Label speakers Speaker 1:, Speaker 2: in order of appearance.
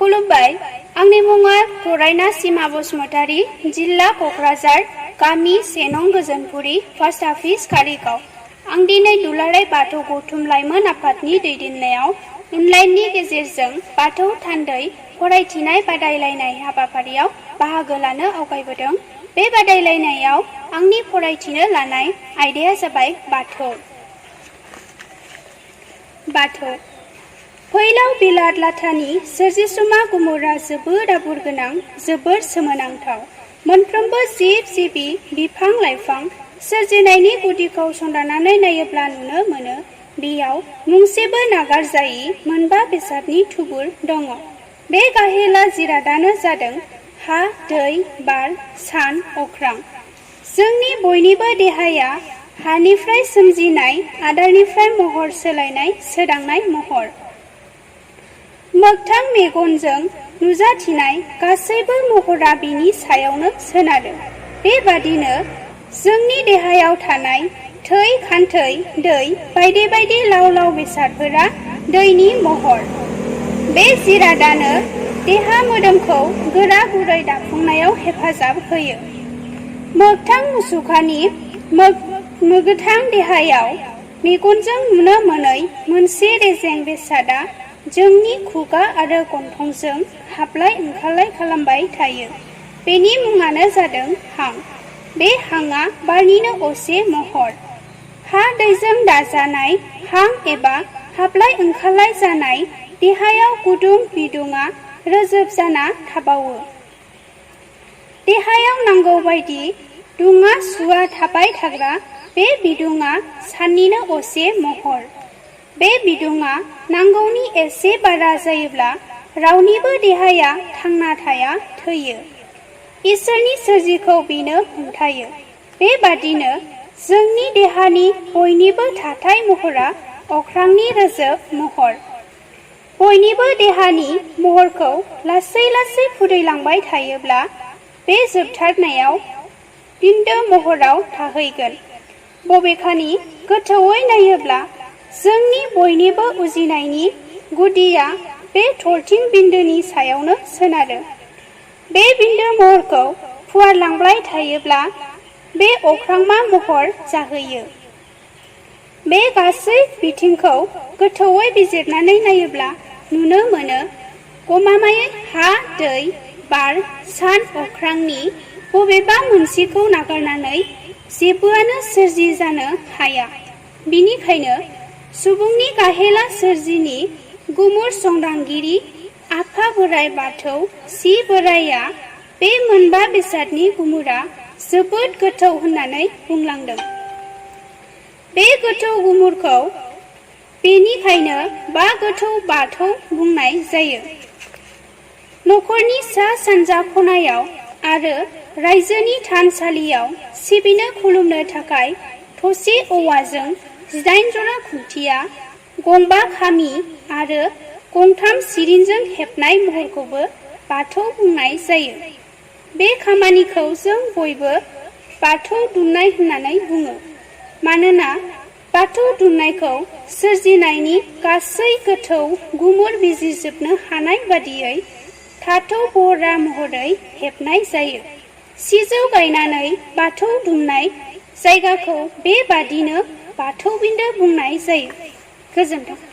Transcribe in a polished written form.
Speaker 1: खुलुमबाय। आंनि मुङा फरायना सीमा बसुमतारी, जिल्ला क'क्राझार, गामि 1 नं गोजोनपुरी, पस्ट अफिस कारिगाव। आं दिनै दुलाराय बाथौ गौथुम लाइमोन आफादनि दैदेननायाव अनलाइननि गेजेरजों बाथौ थान्दै फरायथिनाय बादायलायनाय हाबाफारियाव बाहागो लानो आवगायबोदों। बे बादायलायनायाव आंनि फरायथिनो लानाय आयदाया जाबाय बाथौ। बाथौ फैलाव बिलात लाटानि सोरजिसुमा गुमुरा जोबोद आबुर गोनां, जोबोद सोमोनांथाव। मोनफ्रोमबो जिब जिबि, बिफां लाइफां सोरजिनायनि गुदिखौ संदाननानै नायोब्ला नुनो मोनो बेयाव मुंसेबो नागारजायि मोनबा बेसादनि थुबुर दङ। बे गाहेला जिरादानो जादों हा, दै, बार, सान, अख्रां। जोंनि बयनिबो देहाया हानिफ्राय सोमजिनाय, आदारनिफ्राय महर सोलायनाय सोदांनाय महर। मोगथां मेगनजों नुजाथिनाय गासैबो महरा बिनि सायावनो सोनारो। बेबादिनो जोंनि देहायाव थानाय थै, खान्थै, दै बायदि बायदि लाव लाव बेसादफोरा दैनि महर। बे जिरादानो देहा मोदोमखौ गोरा गुरै दाफुंनायाव हेफाजाब होयो। मोगथां मुसुखानि मोगथां देहायाव मेगनजों नुनो मोनै मोनसे रेजें बेसादा जोंनि खुगा आरो गन्थंजों हाबलाय ओंखारलाय खालामबाय थायो। बेनि मुङानो जादों हां। बे हांआ बारनिनो असे महर। हा दैजों दाजानाय हां एबा हाबलाय ओंखारलाय जानाय देहायाव गुदुं बिदुङा रोजोब जाना थाबावो। देहायाव नांगौ बायदि दुङा सुवा थाबाय थाग्रा बे बिदुङा साननिनो असे महर। बे बिदुङा नांगौनि एसे बारा जायोब्ला रावनिबो देहाया थांना थाया, थैयो। इसोरनि सोरजिखौ बेनो हमथायो। बेबादिनो जोंनि देहानि बयनिबो थाथाय महरा अख्रांनि रोजोब महर। बयनिबो देहानि महरखौ लासै लासै फुदैलांबाय थायोब्ला बे जोबथारनायाव बिन्दो महराव थाहैगोन। बबेखानि गोथौयै नायोब्ला जोंनि बयनिबो उजिनायनि गुदिया बे थरथिं बिन्दोनि सायावनो सोनारो। बे बिन्दो महरखौ फुवारलांबाय थायोब्ला बे अख्रांमा महर जाहैयो। बे गासै बिथिंखौ गोथौयै बिजिरनानै नायोब्ला नुनो मोनो गमामायै हा, दै, बार, सान, अख्रांनि बबेबा मोनसेखौ नागारनानै जेबोआनो सोरजि जानो हाया। बिनिखायनो सुबुंनि गाहेला सोरजिनि गुमुर संदानगिरि आफा बोराइ बाथौ सि बोराइया बे मोनबा बेसादनि गुमुरा जोबोद गोथौ होननानै बुंलांदों। बे गोथौ गुमुरखौ बेनिखायनो बा गोथौ बाथौ बुंनाय जायो। नखरनि सा सानजा खनायाव आरो रायजोनि थानसालियाव सिबिनो खुलुमनो थाखाय थसे औवाजों 18 जरा खुन्थिया, गंबा खामि आरो गंथाम सिरिनजों हेबनाय महरखौबो बाथौ बुंनाय जायो। बे खामानिखौ जों बयबो बाथौ दुमनाय होननानै बुङो। मानोना बाथौ दुमनायखौ सोरजिनायनि गासै गोथौ गुमुर बिजिरजोबनो हानाय बादियै थाथौ बहरा महरै हेबनाय जायो। सिजौ गायनानै बाथौ दुमनाय जायगाखौ बेबादिनो बाथौ बिन्दो बुंनाय जायो। गोजोन्थों।